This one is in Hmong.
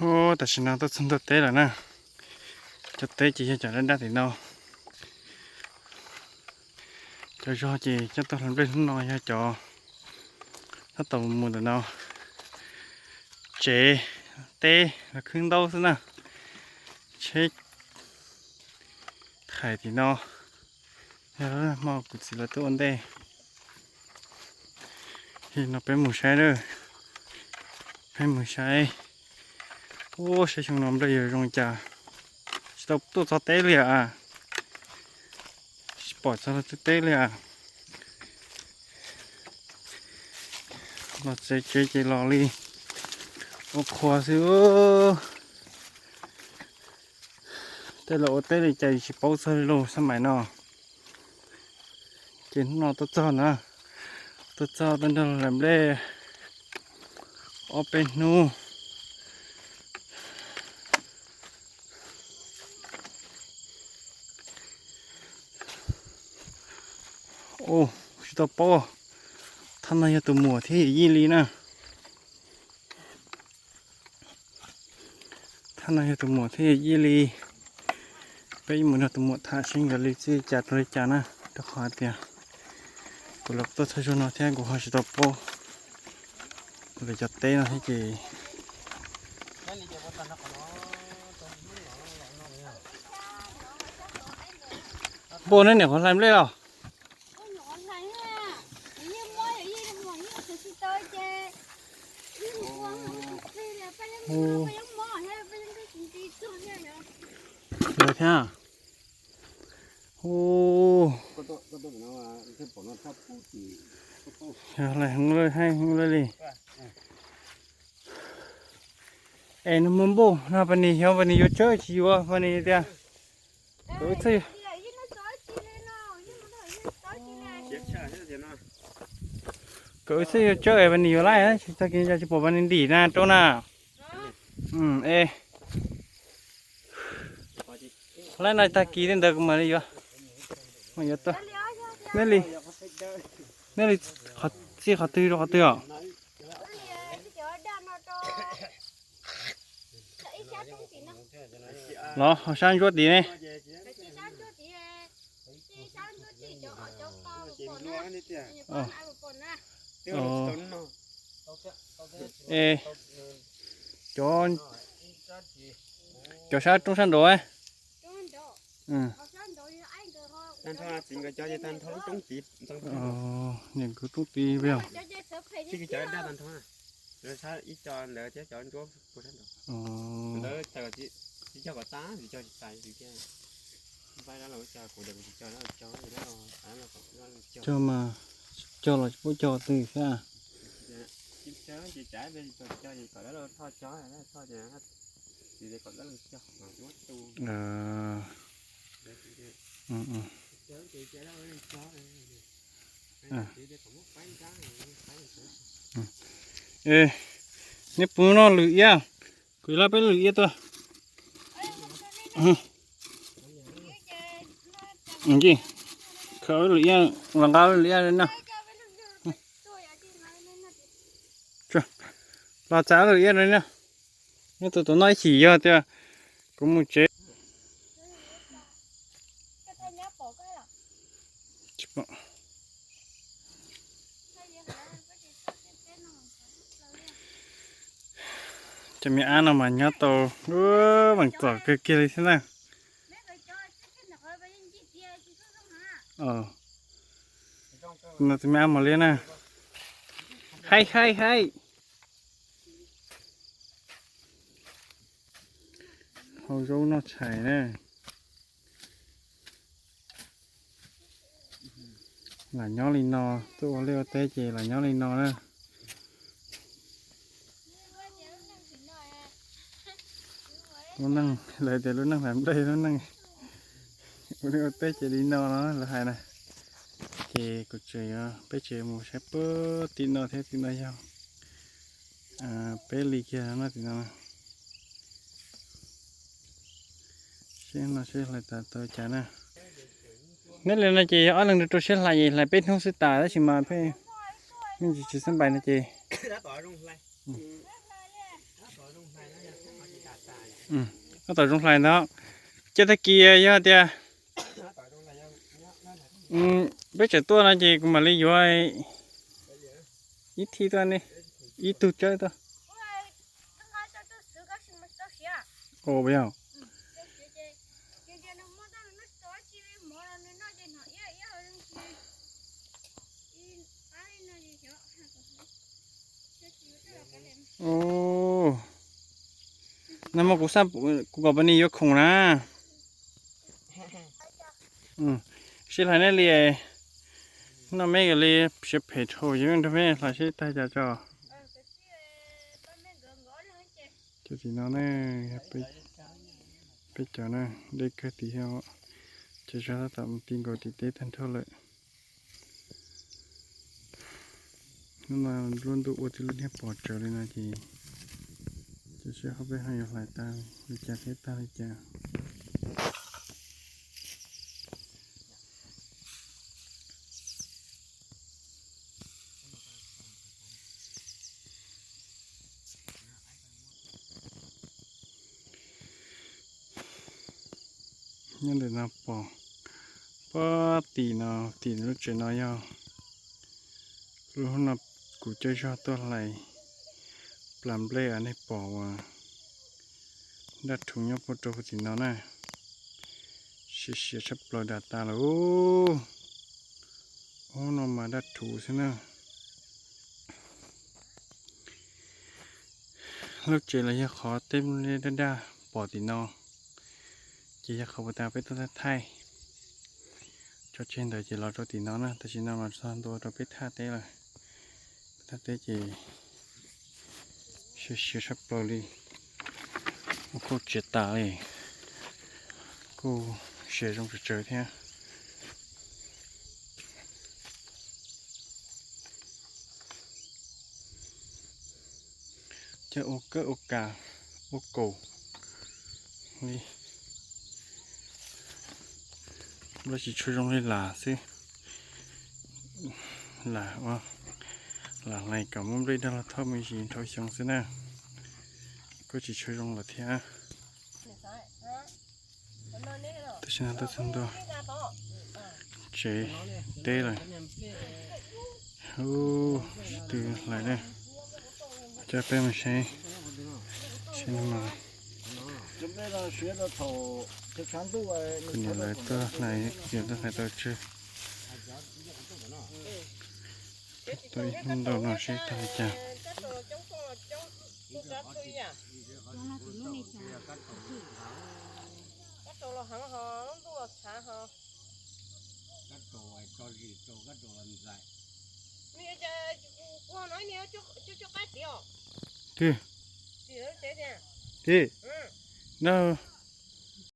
Tam sim no tuaj txog ntua teb lawm na. Cov teb ces yog cov dab dab tim no. Cov zog ces coj tuaj hlais nplej hnub no yog cov tab tom mus ntawm no. Tsev teb los khwb ntaub xwb na. Tsheb thaiv tim no. Yog hmo kuv txiv lawv tuaj ua ntej. No peb mus saib, peb mus saib. Ua saib xyoo no nplej yuav zoo cas. Tsis tau tuaj txog teb li as. Tsis pom txog teb li as. Los tsev tsev ces los li ua qhua xwb. Tej laus ua teb li cas tsis paub txog li lauj, xab mais no. Ces hnub no tuaj txog na, tuaj txog tuaj nrog hlais nplej ob peb hnub. Tsis tau paub, thaj no yog tus muam thiab yawm yij li na. Thaj no yog tus muam thiab yawm yij li. Peb mus nrog tus muam tham seb nkawd li txij li cas rau li cas na, rau qhov hais tias kuv los tuaj txog zog no thiab kuv ho tsis tau paub lawv cov teb no thiab ces. Npua, neb niam qhuav hlais nplej los? Lawv thiab. Hlais heev li, heev li. Es nws muaj npauj no, Pab Nis xyov Pab Nis yuav tsawb tsis yuav, Pab Nis tias, kawm wb txhob yuav tsawb es Pab Nis yuav laij, tag kis tsis pom Pab Nis ntim na rau na. Es laij no tag kis tej ntawd kuv mam li yuav, mam yuav tuaj. Nej li, nej li txij qhov twg rau qhov twg os? Los ho sab ntsuab tid ne. Es cov, cov sab roob sab nraud. Niam nkawd roob tid. Ib co ntawd thiab cov ntsuab puag sab nraud. Ntawd tsis cog kom tag, tsis cog tsis txais li thiab. Npaj dab laug cog, kuv tias kuv tsis cog dab laug cog, cog mas cog los tsis paub cog twg thiab. Tsis txawj tsis txais, cog kom dab laug thoj cog, thoj ces tsis kom dab laug cog. Neb puas noj lwm iab? Kuv lab peb lwm iab tuaj. Khaws lwm iab, los nqa lwm iab no. Los txav lwm iab no. Neb tus tus noj ib chim yog tias kuv mus tsev. Cov me ab no mas nyob tau, meem txom kawg kiag li thiab na. No tus me ab mos liab na. Haib haib haib. Hau zaub noj tshais na. Lam nyob li no, tuaj ua liaj ua teb ces lam nyob li no na. Lub neej, lawv tias lub neej hlais nplej, lub neej ua liaj ua teb ces li no no lawv hais na. Ces kuv tseem yuav, peb tseem mus saib puag tim no thiab, tim no yog peb li kiag no tim no. Seb no seb hlais tas tau cas na. Neb li no ces yog ob leeg rau rau siab hlais, hlais peb hnub xwb tas tab sis mas pheej me ntsis tsis xab npais no ces. Koj tau zoo hlais ntag. Ces tag kis yog tias peb tseem tuaj no ces kuv mam li yuav ib thij tuaj ne, ib tug tsawb tuaj. Ua yog. Nag hmo kuv xaj kuv kom pab nis yuav khoom na. Sib hlais nej li, noj meb li, siab phem dhau, yog nrog meb hlais seb tag cas tso. Cov tim no ne, peb cov na, deb kawg tim thiab. Ces zog tab tom mus ti nkaus tim teb tag nrho lawm. Hnub no lub ntuj ua tib lub niag pos tsawv li no ces, ces seb ho peb ho yuav hlais tag li cas thiab tag li cas. Nyob ntawm no pom, pab tim no, tim lub tsev no yog lub no kuv caij zog tuaj hlais plas nplej, nej pom uas daj rhuv nyob puag rau tim no na. Siav siav tshaj plaws dam tas lawm. Ub, no mas daj rhuv xwb na. Lub tsev los yog qhov teb daj daj pom tim no, ces yog qhov puas tas peb tuaj thaij thaij tso tseg ntawd ces los rau tim no na. Tam sim no mas txog ntua rau peb thaj teb lawm. Peb thaj teb ces siav siav tshaj plaws li. Kuj tsiav tas li, kuj siav zoo tsawv tsawv thiab. Cov ua kab ua kas ua kaus li, los tsis tshua zoo li las xwb. Las ua, las hlais kom muaj nplej dag los thauj me ntsis dhau xyoo xwb na. Kuj tsis tshua zoo lawm thiab. Tam sim no tuaj txog ntua tsev teb lawm. Ub, sib tw hlais na. Coj peb mus saib, saib no mas kuv niam lawv tuaj hlais, kuv niam tuaj hlais tau tsawg. Tuaj ib hnub ntau no seb tag li cas. Twg? Twg? No,